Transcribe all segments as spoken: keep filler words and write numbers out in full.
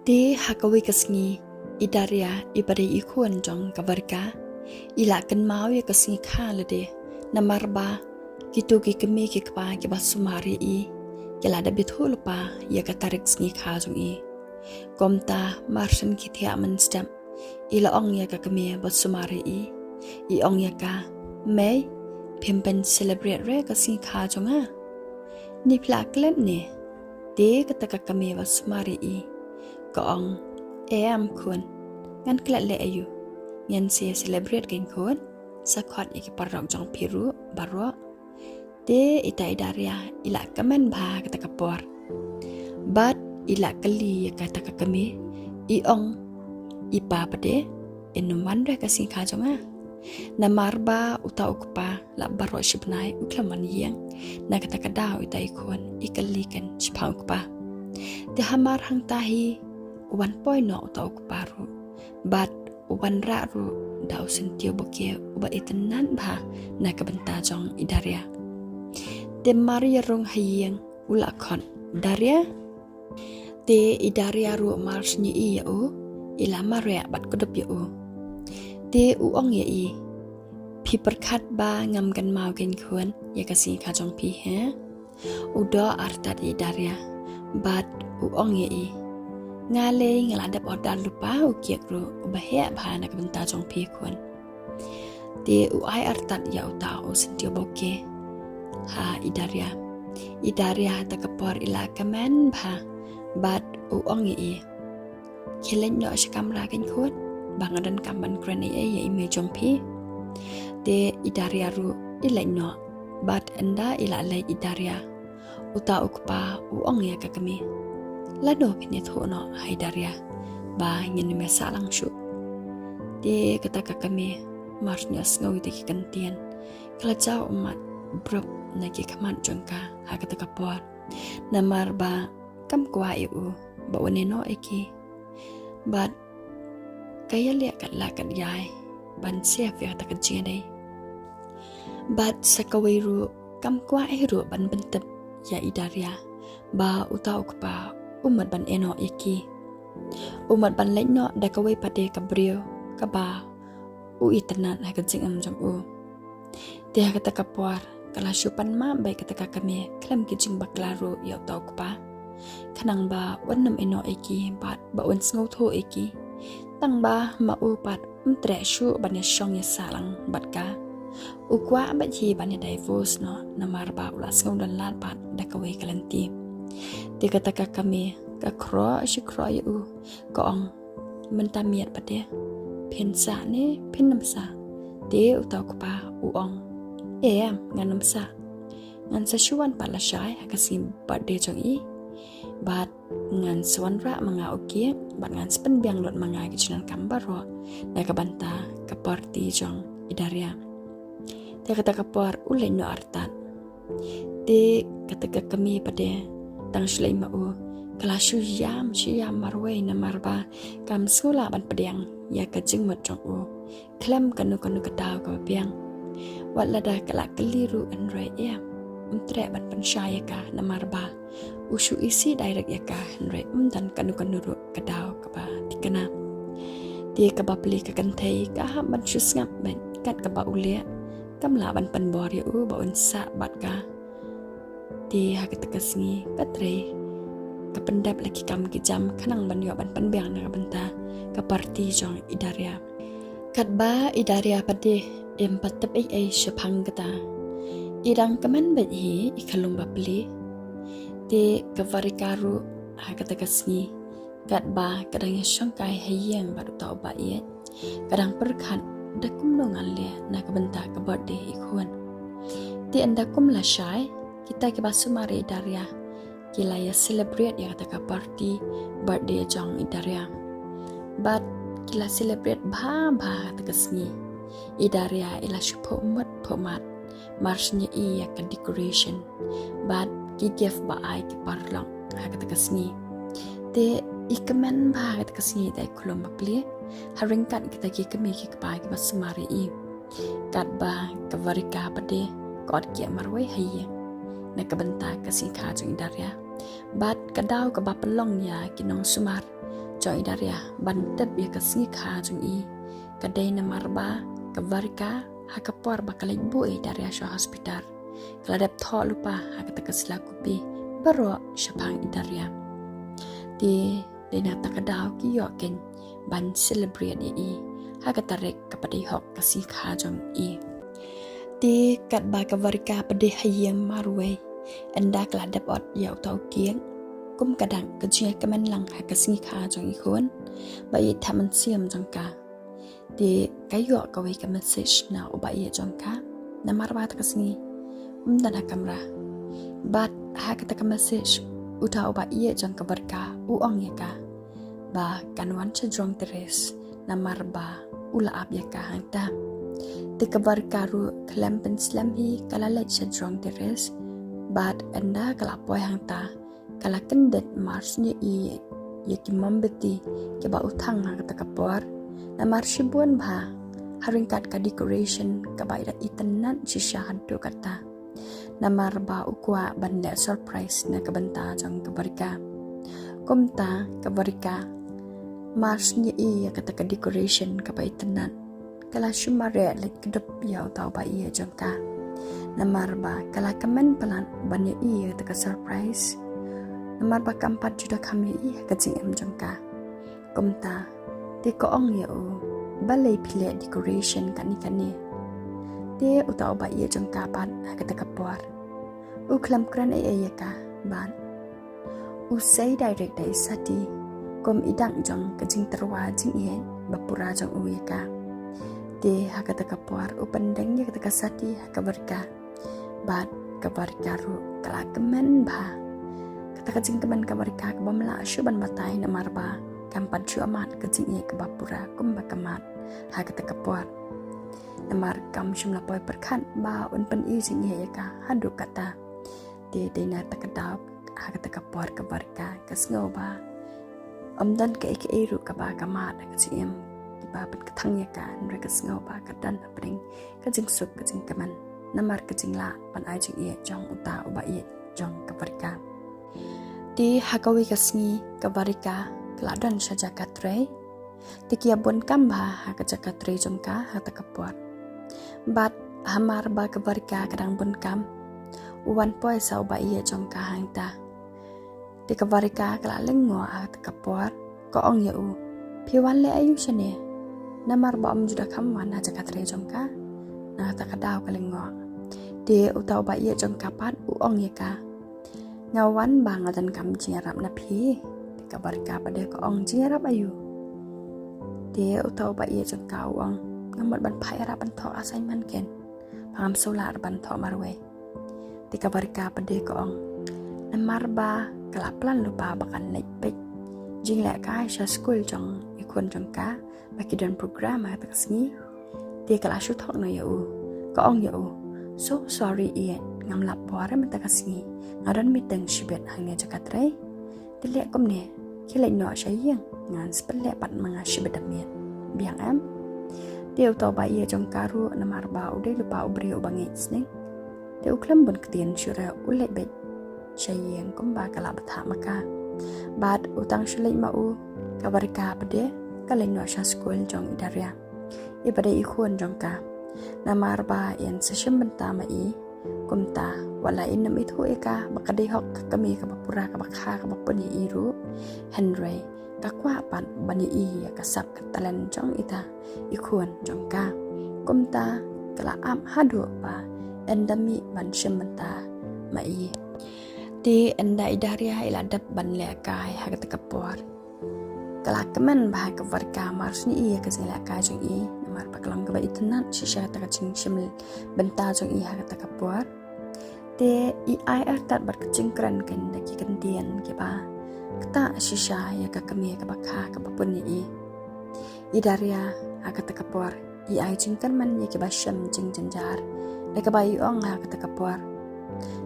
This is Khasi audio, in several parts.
Te ha kawei ka sngi, i Daria, i ba dei i khun jong ka Varika, i la kynmaw ïa ka sngi kha lade, namar ba kito ki kmie ki kpa ki ba sumar ïa i, ki la dep bithuh lypa ïa ka tarik sngi kha jong i. Kumta, mar shen ki thiah mynstep, i la ong ïa ka kmie ba sumar ïa i, i ong ïa ka, "Mei, phim pyn celebrate re ka sngi kha jong nga? Ni phi la klet ne?" Te kata ka kmie ba sumar ïa i, ka ong, "Em khun, ngan klet leh aïu? Ngan sa celebrate kein khun, sa khot ïa ki paralok jong phi ruh baroh." Te ita i Daria, i la kmen bha kata ka por. Bad i la kylli ïa kata ka kmie, i ong, "I pa pat de, in ym wan re ka sngi kha jong nga? Namar ba uta u kpa la baroh shi bnai u khlem wan ïing, na kata ka daw ita i khun i kylli kein shaphang u kpa. Te hamar hangta hi, u wan poi noh uta u kpa ruh, bad u wan rah ruh da u syntiew bokeh uba itynnad bha na ka bynta jong i Daria." Te mar ïa rung ha ïing, u la khot, "Daria?" Te i Daria ruh mar shen i ïa u, i la mareh bad kdup ïa u. Te u ong ïa i, "Phi pyrkhat ba ngam kynmaw kein khun ïa ka sngi kha jong phi, he?" U doh artat ïa i Daria, bad u ong ïa i, "Nga lei nga la dep order lypa u cake ruh uba heh bha na ka bynta jong phi khun." Te u ai artat ïa uta u syntiew bokeh ha i Daria. I Daria ha kata ka por i la kmen bha, bad u ong ïa i, "Khie leit noh sha kamra kein khun, ba nga donkam ban kren ei ei ïa i mei jong phi." Te i Daria ruh i leit noh, bad ynda i la leit i Daria, uta u kpa u ong ïa ka kmie, "Lano phin ïathuh noh ha i Daria ba ngin ym ïasah lang shuh?" Te kata ka kmie, mar shen ïa sngew ïa kita ki kyntien, ka la jaw ummat brop na ki khmat jong ka ha kata ka por, namar ba kam kwah ïa u ba un ïehnoh ïa ki. Bad ka ïaleh katba lah katba ïai ban save ïa kata ka jingïadei. Bad sa kawei ruh, kam kwah ei ruh ban pyntip ïa i Daria ba uta u kpa u mut ban ïehnoh ïa ki. U mut ban leit noh da kawei pat de ka briew kaba u itynnad ha ka jingim jong u. Te ha kata ka por, ka la shu pan map beit kata ka kmie khlem ki jingbakla ruh ïa uta u kpa, khnang ba un ym ïehnoh ïa ki bad ba un sngewthuh ïa ki. Tang ba ma u pat um treh shuh ban ïashong ïasah lang bad ka. U kwah beit hi ban ïa divorce noh, namar ba u la sngew don lad bad da kawei ka lynti. Te kata ka kmie ka khroh shi khroh ïa u, ka ong, "Mynta miet pat de, phin sah ne phin ym sah?" Te uta u kpa u ong, "Em, ngan ym sah. Ngan sa shu wan pat lashai ha ka sngi birthday jong i, bad ngan sa wanrah ma nga u cake, bad ngan sa pynbiang lut ma nga ki jingdonkam baroh na ka bynta ka party jong i Daria." Te kata ka por u leit noh artat. Te kata ka kmie pat de, tang shu leit ma u, ka la shu ïam shu ïam marwei, namar ba kam sngewlah ban pdiang ïa ka jingmut jong u khlem kano kano ka daw kaba biang. Wat lada ka la kylli ruh hynrei em, um treh ban pynshai ïa ka, namar ba u shu isih direct ïa ka hynrei um don kano kano ruh ka daw kaba thikna. Te kaba plie ka kynthei ka hap ban shu sngap beit, kat kaba u leh kam lah ban pynbor ïa u ba un sah bad ka. Te ha kata ka sngi ka trei, ka pyndep la ki kam ki jam khnang ban ïoh ban pynbiang na ka bynta ka party jong i Daria. Katba i Daria pat de im pat tip ei ei shaphang kata, i dang kmen beit hi i khyllung ba plie. Te ka Varika ruh ha kata ka sngi, katba ka dang ïashongkai ha ïing bad uta u ba ïeit, ka dang pyrkhat da kumno ngan leh na ka bynta ka birthday i khun. Te ynda kum lashai, kita kiba sumar ïa i Daria ki la ïa celebrate ïa kata ka party birthday jong i Daria. Bad ki la celebrate bha bha kata ka sngi. I Daria i la shu phuh mut phuh mat mar shu ïohi ïa ka decoration bad ki gift ba ai ki paralok ha kata ka sngi. Te i kmen bha ha kata ka sngi, te i khlum ba plie ha ryngkat kita ki kmie ki kpa kiba sumar ïa i. Katba ka Varika pat de ka ot kieh marwei ha ïing na ka bynta ka sngi kha jong i Daria. Bad ka daw kaba pynlong ïa ki nongsumar jong i Daria ban tip ïa ka sngi kha jong i ka dei namar ba ka Varika ha ka por ba ka leit buh ïa i Daria sha hospital ka la dep thoh lypa ha kata ka sla kupi baroh shaphang i Daria. Te dei na kata ka daw ki ïoh keiñ ban celebrate ïa i ha ka tarik kaba dei hok ka sngi kha jong i. Te katba ka Varika pat de ha ïing marwei, ynda ka la dep ot ïa uta u kieng, kum ka dang ka jingkmen lang ha ka sngi kha jong i khun ba i tha mynsiem jong ka. Te ka ïoh kawei ka message na u ba ïeit jong ka, namar ba kata ka sngi um don ha kamra. Bad ha kata ka message uta u ba ïeit jong ka Varika u ong ïa ka ba kan wan sha jrong terrace namar ba u la ap ïa ka hangta. Te ka Varika ruh khlem pynslem hi ka la leit sha jrong terrace, bad ynda ka la poi hangta ka la kyndit mar sniew ïa ki mombati kiba u thang ha kata ka por. Namar shibun bha ha ryngkat ka decoration kaba i da itynnad shisha haduh katta. Namar ba u kwah ban leh surprise na ka bynta jong ka Varika. Kumta ka Varika mar sniew ïa kata ka decoration kaba itynnad ka la shu mareh leit kdup ïa uta u ba ïeit jong ka. Namar ba ka la kmen palat ban ïohi ïa kata ka surprise. Namar ba kam pat ju da kham ïohi ha ka jingim jong ka. Kumta te ka ong ïa u, balei phi leh decoration kane kane? Te uta u ba ïeit jong ka pat ha kata ka por u khlem kren ei ei ïa ka bad u sei direct da i sati kum i dang jong ka jingtyrwa jingïeit ba pura jong u ïa ka. Te ha kata ka por u pyndeng ïa kata ka sati ha ka Varika. Bad ka Varika ruh ka la kmen bha. Kata ka jingkmen ka Varika ka bym lah shuh ban batai namar ba kam pat shuh mad ka jingïeit kaba pura kumba ka mad ha kata ka por. Namar kam shym la poi pyrkhat ba un pyni jingïeit ïa ka haduh katta. Te dei na kata ka daw ha kata ka por ka Varika ka sngew ba ym don kaei kaei ruh kaba ka mad ha ka jingim kiba pynkthang ïa ka, hynrei ka sngew ba ka don hapdeng ka jingsuk ka jingkmen namar ka jinglah ban ai jingïeit jong uta u ba ïeit jong ka Varika. Te ha kawei ka sngi ka Varika ka la don sha jaka trei. Te ki ïa bun kam bha ha ka jaka trei jong ka ha kata ka por. Bad hamar ba ka Varika ka dang bun kam, u wan poi sa u ba ïeit jong ka hangta. Te ka Varika ka la lyngngoh ha kata ka por, ka ong ïa u, phi wan leh aïu shane? Namar ba ym ju da kham wan ha jaka trei jong ka. Na kata ka daw ka lyngngoh. Te uta u ba ïeit jong ka pat u ong ïa ka, nga wan ba nga donkam jingïarap na phi. Te ka Varika pat de ka ong, jingïarap aïu? Te uta u ba ïeit jong ka u ong, nga mut ban phah ïarap ban thoh assignment ken. Ba ngam shu lah ban thoh marwei. Te ka Varika pat de ka ong, namar ba ka la plan lypa ba kan leit peit jinglehkai sha skul jong i khun jong ka ba ki don program ha kata ka sngi. Te ka la shu thok noh ïa u, ka ong ïa u, so sorry ïeit, ngam lah por mynta ka sngi, nga don meeting shibit hangne jaka trei. Te leh kumne, khie leit noh sha ïing, ngan sa pynleh pat ma nga shibit da miet. Biang em? Te uta u ba ïeit jong ka ruh namar ba u dei lypa u briew uba ngeit sneng, te u khlem bun ktien shuh re u leit beit sha ïing kumba ka la bthah ma ka. Bad u tang shu leit ma u, ka Varika pat de ka leit noh sha skul jong i Daria, iba dei i khun jong ka. Namar ba in sa shim bynta ma i, kumta wat la in ym ithuh ïa ka ba ka dei hok ka kmie kaba pura kaba kha kaba pun ïa i ruh, hynrei ka kwah pat ban ïohi ïa ka sap ka talent jong ita i khun jong ka. Kumta ka la ap haduh ba yn da mih ban shim bynta ma i. Te ynda i Daria i la dep ban lehkai ha kata ka por, ka la kmen bha ka Varika mar shu ïohi ïa ka jinglehkai jong i, namar ba ka long kaba itynnad shisha kata ka jingshim bynta jong i ha kata ka por. Te i ai artat bad ka jingkren ken da ki kyntien kiba ktah shisha ïa ka kmie kaba kha kaba pun ïa i. I Daria ha kata ka por i ai jingkyrmen ïa kiba shem jingjynjar da kaba i ong ha kata ka por,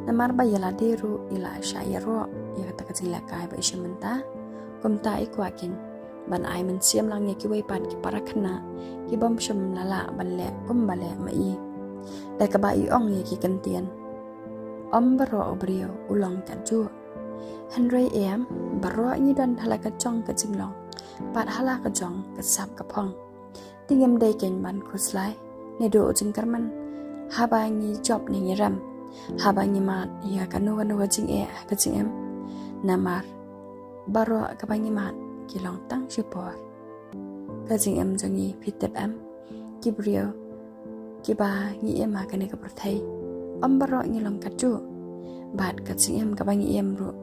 namar ba ïa lade ruh i la shah ïaroh ïa kata ka jinglehkai ba i shim bynta. Kumta i kwah ken ban ai mynsiem lang ïa kiwei pat ki para khynnah ki bym shym la lah ban leh kumba leh ma i, da kaba i ong ïa ki kyntien, ym baroh u briew u long katjuh. Hynrei em, baroh ngi don ha la ka jong ka jinglong Pat hala ka jong ka sap ka phong. Te ngim dei kein ban khuslai ne duh jingkyrmen haba ngi jop ne ngi rem, haba ngi mad ïa kano kano ka jingeh ha ka jingim. Namar baroh kaba ngi mad ki long tang shipor. Ka jingim jong ngi, phi tip em, ki briew kiba ngi im ha kane ka pyrthei, ym baroh ngi long katjuh. Bad ka jingim kaba ngi im ruh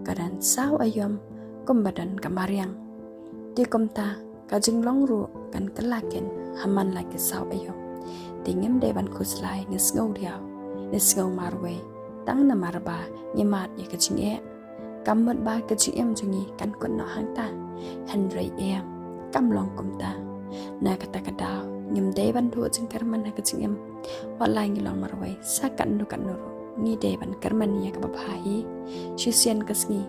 ka don saw aïom kumba don ka mariang. Te kumta ka jinglong ruh kan kylla kein ha man la ki saw aïom. Te ngim dei ban khuslai ne sngew diaw ne sngew marwei tang namar ba ngi mad ïa ka jingeh. Kam mut ba ka jingim jong ngi kan kut noh hangta. Hynrei em, kam long kumta. Na kata ka daw ngim dei ban duh jingkyrmen ha ka jingim. Wat la ngi long marwei sa katno katno ruh, ngi dei ban kyrmen ïa kaba bha hi. Shisien ka sngi,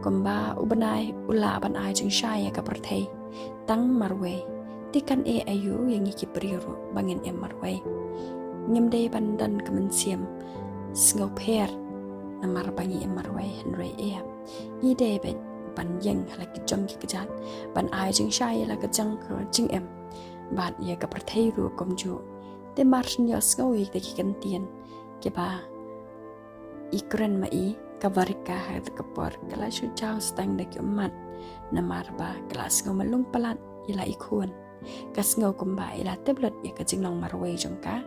kumba u bnai u lah ban ai jingshai ïa ka pyrthei tang marwei, te kan eh aïu ïa ngi ki briew ruh ba ngin im marwei? Ngim dei ban don ka mynsiem sngewpher namar ba ngi im marwei, hynrei em, ngi dei beit ban ïeng ha la ki jong ki kjat, ban ai jingshai ïa la ka jong ka jingim bad ïa ka pyrthei ruh kumjuh. Te mar shen ïohsngew ïa kita ki kyntien kiba i kren ma i, ka Varika ha kata ka por ka la shu jaw stang da ki ummat namar ba ka la sngew malung palat ïa la i khun. Ka sngew kumba i la tip lut ïa ka jinglong marwei jong ka.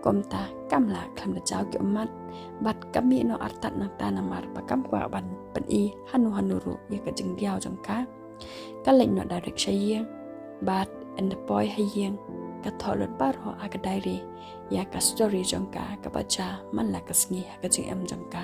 Kumta kam lah khlem da jaw ki ummat bad ka mih noh artat nangta namar ba kam kwah ban pyni hano hano ruh ïa ka jingdiaw jong ka. Ka leit noh direct sha ïing bad ynda poi ha ïing ka thoh lut baroh ha ka diary ïa ka story jong ka kaba jia man la ka sngi ha ka jingim jong ka.